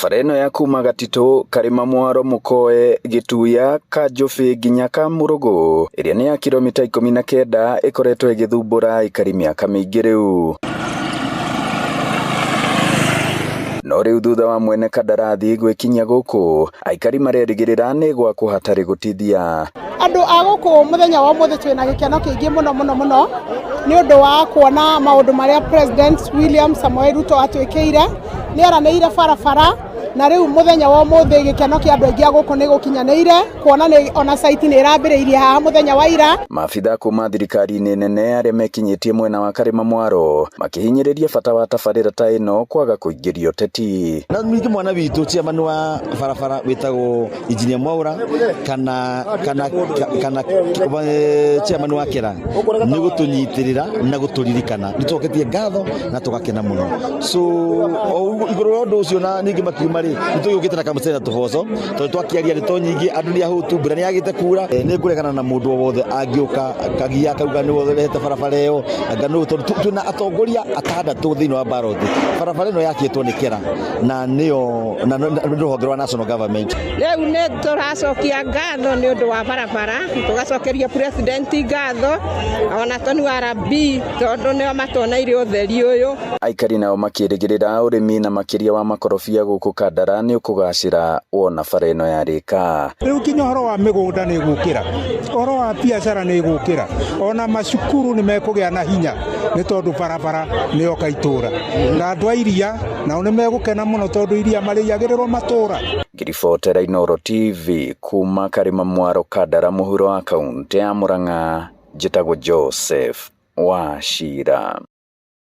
Bara ĩno ya kuma Gatitũ, Karĩma Mwaro, Mũkoe, Gĩtuya, Kanjũbĩ nginya Kamũrũgũ ĩrĩa nĩ ya kilomita 19 ĩkoretwo ĩgĩthumbũra aikari mĩaka mĩingĩ rĩu. No rĩu thutha wa mwene kandarathi gwĩkinyia gũkũ, aikari marerĩgĩrĩra nĩ gwakwo hatarĩ gũtithia. Andũ a gũkũ mũthenya wa ũmũthĩ twĩna gĩkeno kĩingĩ mũno mũno mũno nĩ ũndũ wa kuona maũndũ marĩa President William Samoei Ruto atwĩkĩire. Nĩ eranĩire barabara na rĩu mũthenya wa ũmũthĩ gĩkeno kĩa andũ aingĩ a gũkũ nĩ gũkinyanĩire kuona nĩ ona site nĩ ĩrambĩrĩirie haha mũthenya wa ira. Maabitha kuma thirikari-inĩ nene arĩa mekinyĩtie mwena wa Karĩma Mwaro makĩhinyĩrĩria bata wa tabarĩra ta ĩno kwaga kũingĩria ũteti. Na ningĩ mwana witũ chairman wa barabara wĩtagwo Engineer Mwaura kana chairman wa Kera nĩ gũtũnyitĩrĩra na gũtũririkana. Nĩ tũcoketie ngatho na tũgakena mũno. So igũrũ rĩa ũndũ ũcio na ningĩ makiuma rĩ, nĩ tũgĩũkĩte na kamũcere na tũboco tondũ twakĩaria ndeto nyingĩ, andũ nĩ ahũtu, mbura nĩ yagĩte kura. Nĩ ngũregana na mũndũ o wothe angĩũka akagia akauga nĩwe ũrehete barabara ĩyo, anga nũ, tondũ twĩna atongoria atandatũ thĩinĩ wa ballot. Barabara ĩno yakĩtwo nĩ Kera na nĩyo na nĩ rũhonge rwa national government. Rĩu nĩ tũracokia ngatho nĩ ũndũ wa barabara, tũgacokeria president ngatho ona Tony wa RB tondũ nĩo matuoneire ũtheri ũyũ. Aikari nao makĩrĩgĩrĩra ũrĩmi na makĩria wa makorobia gũkũ Kandara nĩ ũkũgacĩra wona bara ĩno yarĩka. Rĩu nginya ũhoro wa mĩgũnda nĩ gũkĩra, ũhoro wa biacara nĩ gũkĩra, ona macukuru nĩ mekũgĩa na hinya nĩ tondũ barabara nĩ yoka itũra. Na andũ a iria nao nĩ megũkena mũno tondũ iria marĩiyagĩrĩrwo matũra. Ngĩribotera Inooro TV kuma Karĩma Mwaro, Kandara, mũhuro wa kaũntĩ ya Murang'a, njĩtagwo Joseph Wachira.